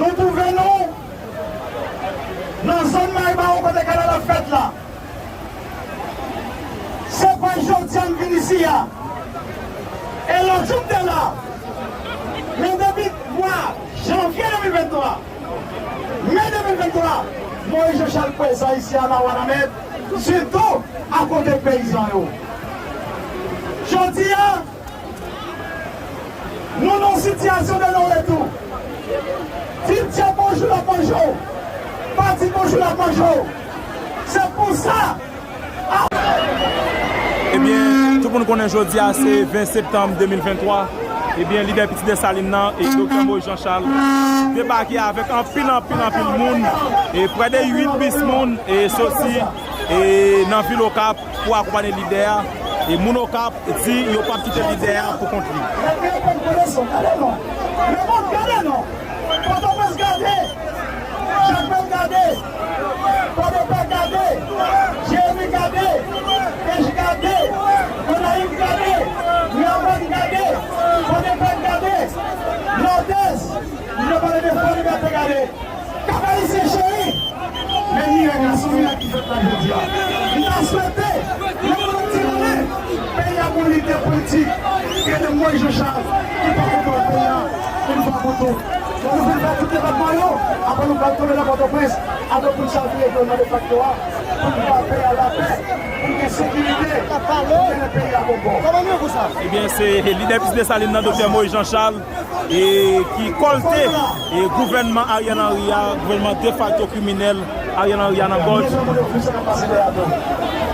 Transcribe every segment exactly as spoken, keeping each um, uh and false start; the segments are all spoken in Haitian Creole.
Nou twouve nou nan zòn Maribawou kote kanal ap fèt la. Se pa jodi a m vin isi a. E lòt jou m te la. Men depi mwa janvye de mil venntwa, me de mil venntwa, Moïse Jean Charles prezan isi a nan Wanament, sitou akote peyizan yo. Jodi a, nou nan yon sitiyasyon de non retou. Di Dye bonjou l ap manje w. Pa di bonjou l ap manje w. Se pou sa. Ebyen, tout moun konnen jodi a se ven septanm de mil venntwa. Ebyen, lidè Pitit Desalin nan e Doktè Moïse Jean Charles debake avèk anpil, anpil, anpil moun. E prè de uit bis moun e soti e nan vil Okap pou akonpanye lidè a. E moun Okap di yo p ap kite lidè a pou kont li. Lemonn, gade non. Pòtoprens, gade. Jakmèl, gade. Pòdepè, gade. Jeremi, gade. Pej, gade. Gonayiv, gade. Miramòn, gade. Pòdepè, gade. Nòdès, nou pale de Fò Libète, gade. Kap Ayisyen cheri, men mirèk la, se yon mirèk ki fèt la jodi a. M ta swete, nan pwochen ane, peyi a gon lidè politik, gen de Moïse Jean Charles, ki pa konprann peyi a, yon fwa pou tout. Donk, nou vin fè tout depatman yo, apre nou pral tonbe nan Pòtoprens, apre pou n chavire gouvènman defakto a, pou n ba peyi a lapè, pou n gen sekirite, pou n mennen peyi a gon bò. Ebyen, se lidè Pitit Desalin nan, Doktè Moïse Jean Charles, e ki kòlte e gouvènman Ariel Henry a, gouvènman defakto kriminèl Ariel Henry a nan gòj.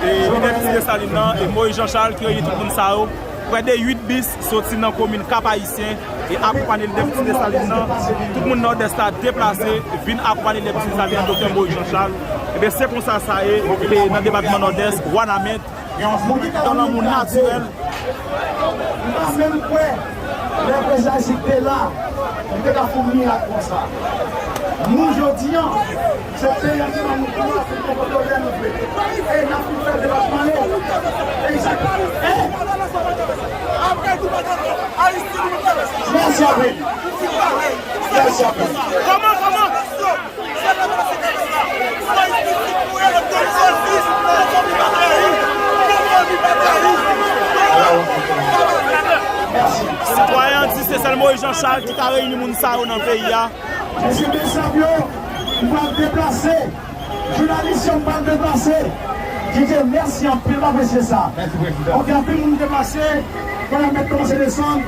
E lidè Pitit Desalin nan, e Moïse Jean Charles ki reyini tout moun sa yo. Prè de uit bis soti nan komin Kap Ayisyen e akonpanye lidè Pitit Desalin nan. Tout moun Nòdès la deplase, vin akonpanye lidè Pitit Desalin nan, Doktè Moïse Jean Charles. Ebyen, se konsa sa ye, e nan depatman Nòdès, Wanament, yon lanmou natirèl. M pa menm kwè, lè prezidan Aristide te la, li te ka fè yon mirak konsa. Nou, jodi a, se peyi a ki ban nou pouvwa pou n konpòte w lè nou vle. E n ap vin fè depatman yo. Egzakteman. Mèsi anpil. Mèsi anpil. Kòman, kòman? Sitwayen an di se sèl Moïse Jean Charles ki ka reyini moun sa yo nan peyi a. Mesye, mesye yo, m pral deplase. Jounalis yo, m pral deplase. Didye, mèsi anpil, m apresye sa. Mèsi, prezidan. Ok, anpil moun deplase. Kounye a mèt kòmanse desann.